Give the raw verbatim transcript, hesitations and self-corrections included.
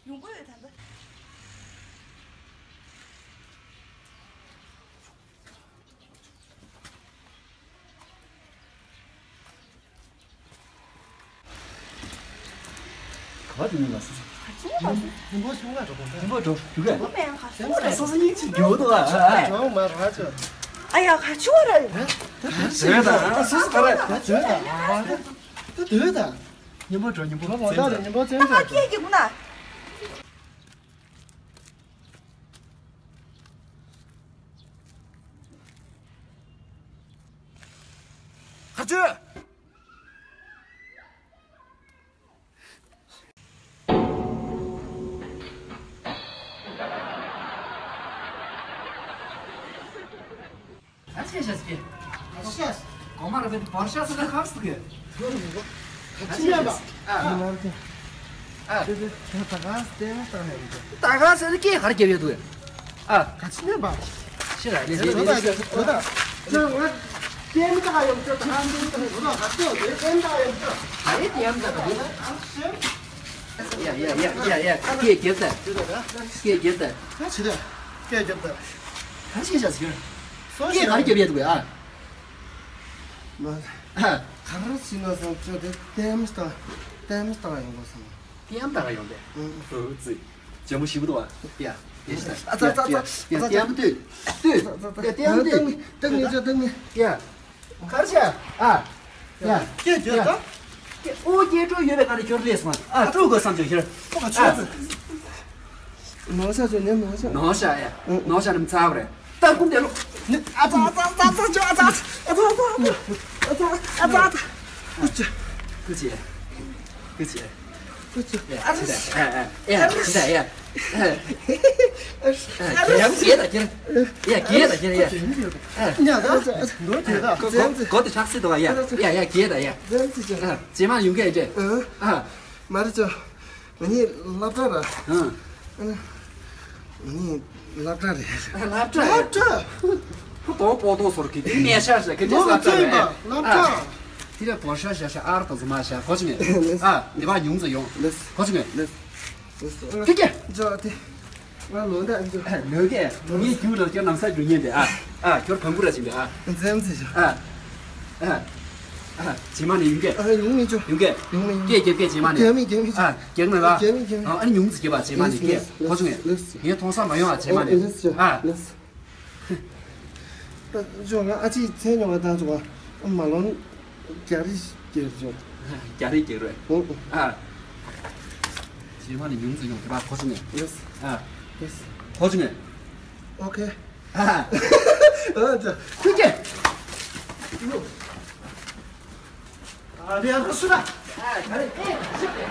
ཡོང་གི་ཡོད་ད་ལྟ། ག་པར་འགྲོ་ཡིན་ལ་སོ་སོ། ག་ཅི་ལ་སོ་སོ། ཉིན་པོ་ཆུང་ལ་འགྲོ་དགོས་འདྲ། ཉིན་པོ་འགྲོ་རྒྱུ་ག་ཉིན་པོ་འགྲོ་སོ་སོ་གཉིས་ཅིག་རྒྱུག་འདུག་ཨ། ཅོང་མ་ར་ཅོ། ཨ་ཡ་ག་ཅི་བ་ར། ད་སོ་སོ་ག་ར། ད་སྡོད་ད། ད་སྡོད་ད། ཉིན་པོ་འགྲོ་ཉིན་པོ། ལོ་མ་ད་ཉིན་པོ་ཙན་ད་ཁ་སྐད་ཀྱི་མུ་ན། ཁ་ཆུ། ཨ་ཆེ་ཤ་སྐྱེ། ཤ། གོ་མ་ར་བེད་བར་ཤ་སི་ལ་ཁམས་སི་གེ། ཁ་ཆུ་ཡ་བ། ཨ། ཨ། དེ་དེ་ད་ག་སྟེ་ན་ད་ཧེ་རེད། ད་ག་སེ་ནི་སྐད་གར་རྒྱབ་ཡོད་དུ། ཨ། ཁ་ཆུ་ཡ་བ། ཤེས་ར་ལེ་ལེ་ལེ་ལེ། ད་ད་ད་ད་ང་སྟེ་ན་ད་ཡོང་ཅོ་ད་ཧམ་དེ་ད་ཧེ་རེད། ད་ག་སྟེ་ད་ཡོང་ཅོ། ཨ་ཡེ་དེ་ཡང་ད་ད་ཡོད། ཡ་ཡ་ཡ་ཡ་ཡ། སྐད་རྒྱབ་ད། སྐད་རྒྱབ་ད། ད་ཆི་ད། སྐད་རྒྱབ་ད། ད་ཆི་ཤ་སི་གེ། སོ་སྐད་གར་རྒྱབ་ཡོད་དུ་ཨ། མ། ཨ། ག་རེ་ཟེར་ན་བསམ་ཚོད་དེ་ལྟད་མོ་ལྟ། ལྟད་མོ་ལྟ་ཡོང་དགོས་བསམ། ལྟད་མོ་ལྟ་ག་ཡོང་དེ། ཨུ་ཙི། ཇམ་པོ་ཞིབ་པོ་འདུག་ཨ། ཡ། ཡ་ཤི་ད། ཨ་ཙ་ཙ་ཙ། ཡ་ལྟད་མོ་ལྟོས། ལྟོས། ཡ་ལྟད་མོ་ལྟོས། ལྟད་མོ་ལྟོས། ཡ། གར་ཆ། ཨ། ཡ། སྐད་རྒྱག་ད། ཨོ་སྐད་སྤྲོ་ཡོད་པའི་ག་རེ་ཁྱོད་ལས་སོང་། ཨ། སྤྲོ་དགོས་བསམ་བྱུང་ཁྱེར། ཨ། ནོ་ཤ་ཆོ་ཉན་ནོ་ཤ། ནོ་ཤ་ཡ། ནོ་ཤ་རིམ་ཚ་བ་རེད། ད་ཀུན་དེ་ལོ། ཨ་ཙ་ཨ་ཙ་ཨ་ཙ་ཨ་ཙ། ཀུ་ཅི། ཀུ་ཅི། ཀུ་ཅི། ཨ་ཙ། ཨ་ཨ་ཨ་ཨ་ཨ། ཡ་ཡ་ཡ། ཡ་གེ་ད་གེ། ཡ་གེ་ད་གེ་ཡ། ཉ་ད་ཨ་ཙ་ཨ་ཙ། ནོ་གེ་ད། གོ་གོ་གོ་དེ་ཆག་སྲིད་དོ་ཡ། ཡ་ཡ་གེ་ད་ཡ། ཨ་ཙ་ཅི། ཨ་རྗེས་མ་ཡོང་གི་ཨེ་འདྲ། ཨ། མ་རེད་ཅོ། ང་གཉིས་སློབ་གྲྭ་ར། ཨ། ང་གཉིས་སློབ་གྲྭ་རེད། སློབ་གྲྭ། སློབ་གྲྭ། ཁོ་དོ་པོ་དོ་སོར་གི་དེ་མེ་ཤ་ཤ་གི་དེ་སློབ་གྲྭ་རེད། སློབ་གྲྭ། དེ་ལ་བོ་ཤ་ཤ་ཤ་ཨར་དང་ཟུ་མ་ཤ་གོ་ཆུ་ངེ། ཨ། འདི་པ་ཉུང་ཙམ་ཡོང་། གོ་ཆུ་ངེ། ཁྱེད་ཀྱིས། ཇོ་དེ། ང་ལོ་འདྲ་འཇོ། ལོས་ཀྱི། ངའི་རྒྱུད་ལ་ཁྱོད་ནམ་ས་རྒྱུ་ཉན་དེ་ཨ། ཨ། ཁྱོད་བང་གུ་ར་ཕྱིན་པས་ཨ། འཛེམ་ཟེར་ཞོ། ཨ། ཨ། ཨ། རྗེས་མ་ནས་ཡོང་གི། ཨ། ཡོང་མི་འཇོ། ཡོང་གི། ཡོང་མི། སྐད་རྒྱབ་སྐད་རྗེས་མ་ནས། རྒྱབ་མི་རྒྱབ་མི། ཨ། རྒྱབ་མི་ལ། རྒྱབ་མི་རྒྱབ་མི། ཨ། ཨ་ནི་ཉུང་ཙམ་རྒྱབ་པ་རྗེས་མ་ནས་སྐད། ལེས། གོ་ཆུ་ངེ། ལེས། ངའི་མཐོང་ས་མ་ཡོང་ཨ་རྗེས་མ་ནས་སྐད། ལེས་ཇོ། ཨ། ལེས། ད་ཇོ་ང་ཨ་ཅེ་མཚན་ཉོ་བ་དང་ཇོ་ང་མ་ལོན་རྒྱ་རི་རྒྱག་ཇོ། རྒྱ་རི་རྒྱག་རེད། ཨོ། ཨ། རྗེས་མ་ནས་ཉུང་ཙམ་ཡོང་དེ་བ་གོ་ཆུ་ངེ། ལེས། ཨ། ལེས། གོ་ཆུ་ངེ། ཨོ་ཁེ། ཨ། ཨ་ཇོ། ཁུ་ཀེ། ཨ་རེ་ཨ་རོ་སུ་ར། ཨ་ག་རེ་ཨེ་ཤི་ཏེ།